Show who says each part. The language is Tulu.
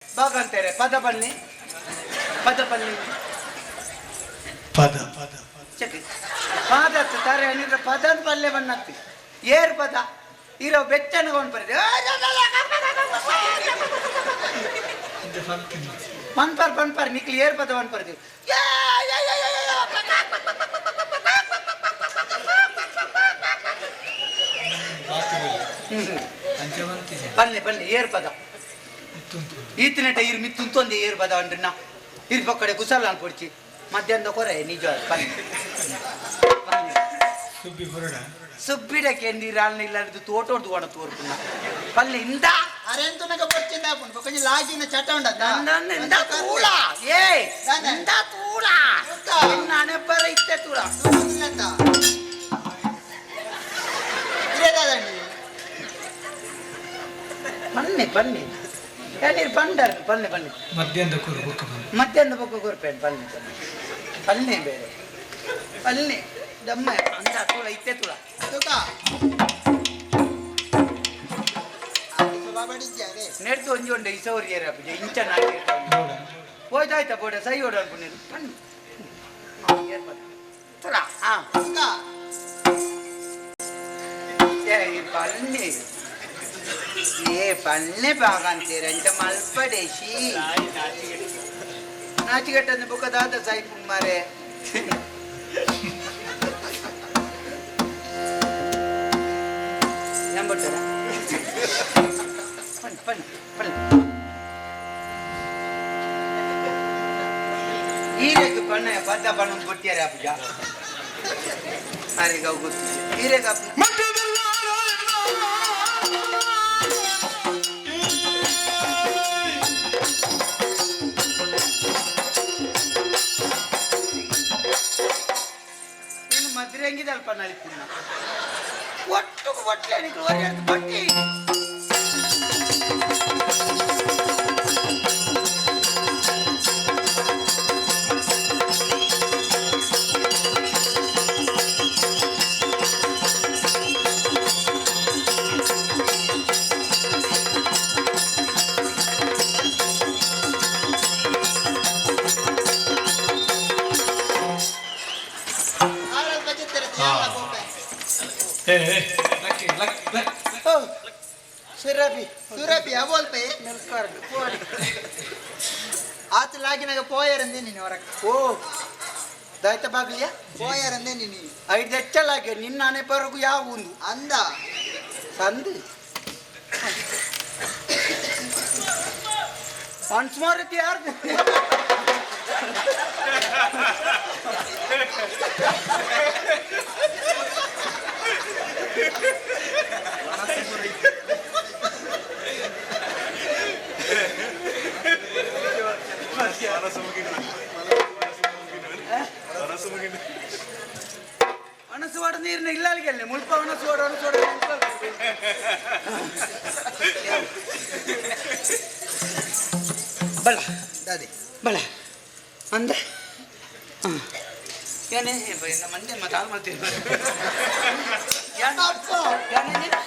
Speaker 1: ಬಾಗಂತಾರೆ ಪದ ಬನ್ನಿ ಪದ ಬನ್ನಿ
Speaker 2: ಪದ ಪದ.
Speaker 1: ಚಕ್ಕೆ ಪಾದ ತಾರೆ ಅನಿದ್ರ ಪದ ಪಲ್ಲೆ ಬಣ್ಣತ್ತಿ ಏರ್ ಪದ ಇರೋ ಬೆಚ್ಚನ ಕೊಂಡು ಪನ್ಪರ್ ಪನ್ಪರ್ ನಿಕ್ಲಿ ಏರ್ ಪದ ಪನ್ಪರ್ ಪಲ್ಲೆ ಪಲ್ಲೆ ಏರ್ ಪದ ಈತನೆಟ ಇರ್ ಮಿತ್ತುಂತೊಂದು ಏರ್ ಪದ ಅಂಡ್ರನ್ನ ಇರ್ ಪಕ್ಕಡೆ ಕುಸಲ ಅನ್ಕೊಡ್ಚಿ ಮಧ್ಯಾಹ್ನದ ಕೊರೆ ನಿಜ ಪಲ್ಲೆ ಪಲ್ಲೆ.
Speaker 2: ಸುಬ್ಬಿ ಹೊರಡ.
Speaker 1: ಸುಬ್ಬಿಡ ಕೆಂದಿರಾಲ್ನ ಇಲ್ಲಾರ್ದು ತೋಟೋಡ್ದು ಒಣ ತೋರ್ಪುನ ಪಲ್ಲೆ ಇಂದ.
Speaker 3: ಅರೆಂತುನಗ ಬೊಚ್ಚಿಂದ ಆಪುಂಡು ಬೊಕ್ಕ ಲಾಗಿನ ಚಟ ಉಂಡತ್ತ.
Speaker 1: ನನ್ನ ಇಂದ ತೂಳ ಏ.
Speaker 3: ದಾನೆ?
Speaker 1: ಇಂದ ತೂಳ.
Speaker 3: ಉಂಟ?
Speaker 1: ನಿನ್ನ ಹಣೆಬರ ಇತ್ತೆ ತೂಳ.
Speaker 3: ಇಲ್ಲತ್ತ ಇರೇದಾದಂಡಿ.
Speaker 1: ಬನ್ನಿ ಬನ್ನಿ ನೀರು ಬಂಡರ್ ಬನ್ನಿ ಬನ್ನಿ.
Speaker 2: ಮಧ್ಯಾಹ್ನದ ಕೂರು ಬೊಕ್ಕ ಬಂದು.
Speaker 1: ಮಧ್ಯಾಹ್ನ ಬೊಕ್ಕ ಕೊರ್ಪೇನು ಬನ್ನಿ ಬನ್ನಿ ಪಲ್ಲೆ ಬೇರೆ ಪಲ್ಲೆ ದಮ್ಮ ಅಂದ ತೂಳ ಇತ್ತೆ ತೂಳ.
Speaker 3: ತುಕ ಬಾಬಡಿದ್ಯಾರೆ.
Speaker 1: ನೆಡ್ದು ಒಂಜಿ ಉಂಡೆ ಇಸೌರಿಯರ ಇಂಚ ನಾಟಿ.
Speaker 2: ಬೋಡ.
Speaker 1: ಹೋಯ್ತಾಯ್ತಾ ಬೋಡ ಸೈ ಓಡ ಅನ್ಕೊಂಡಿರು ಬನ್ನಿ ತುಳ ಹಾ.
Speaker 3: ತುಕ.
Speaker 1: ಏ ಪಲ್ಲೆ ಏ ಪಲ್ಲೆ ಬಾಗಂತೀರ ಇಂಚ ಮಲ್ಪಡೇಶಿ ನಾಚಿಗೆಟ್ಟಂದು ಬುಕ್ಕ ದಾದ ಸಾಯಿಪು ಮಾರೆ. ನಂಬಟ್ಟರ ಪಣ್ ಪಣ್ ಪಣ್ ಈರೆಗ್ ಪಣ್ಣ ಪದ್ದ ಪಣ್ಣು ಕೊಟ್ಟಿಯಾರೆ ಅಪ್ಪುಜ ಅರೆಗ ಗೊತ್ತು ಈರೆಗ. నేను మధురంగి తలపనాలి. ఒట్టుకు ఒట్లే నీకు పట్టి.
Speaker 3: ಆರಾಲ್ ಬಜೆತ್ತರ ಯಾಲ ಬೋಪೆ.
Speaker 2: ಏ ಏ, ಲಕ್ಕಿ ಲಕ್ಕಿ ಲಕ್ಕಿ.
Speaker 1: ಓ ಸುರಭಿ.
Speaker 3: ಸುರಭಿ ಅವೋಲ್ಪೆ. ಆತ ಲಾಗಿನಾಗ ಪೋಯರಂದೆ ನೀನು ಹೊರಗೆ.
Speaker 1: ಓ ದಾಯ್ತ ಬಾಗ್ಲಿಯ.
Speaker 3: ಪೋಯರಂದೆ ನೀನು.
Speaker 1: ಐದು ಹೆಚ್ಚಲಾಗೆ ನಿನ್ನ ಅನೆ ಬರಗು ಯಾವ ಒಂದು.
Speaker 3: ಅಂದ.
Speaker 1: ಸಂದು ಒನ್ಸ್ ಮೋರ್ ಯಾರ್ದು? ಒಣಸುವಾಡ ನೀರಿನ ಇಲ್ಲಲ್ಲಿಗೆ ಮುಲ್ಪ ಒಣಸುವಾಡ ಒಣಸುವಾಡ. ಬಲ.
Speaker 3: ದಾದಿ.
Speaker 1: ಬಲ ಅಂದ ಏನೇ ಮಂಡೆ ಮತ್ತೆ ಹಾಳು ಮಾಡ್ತೀನಿ.
Speaker 3: ಅಪ್ಪ.
Speaker 1: ಯಾನೇ?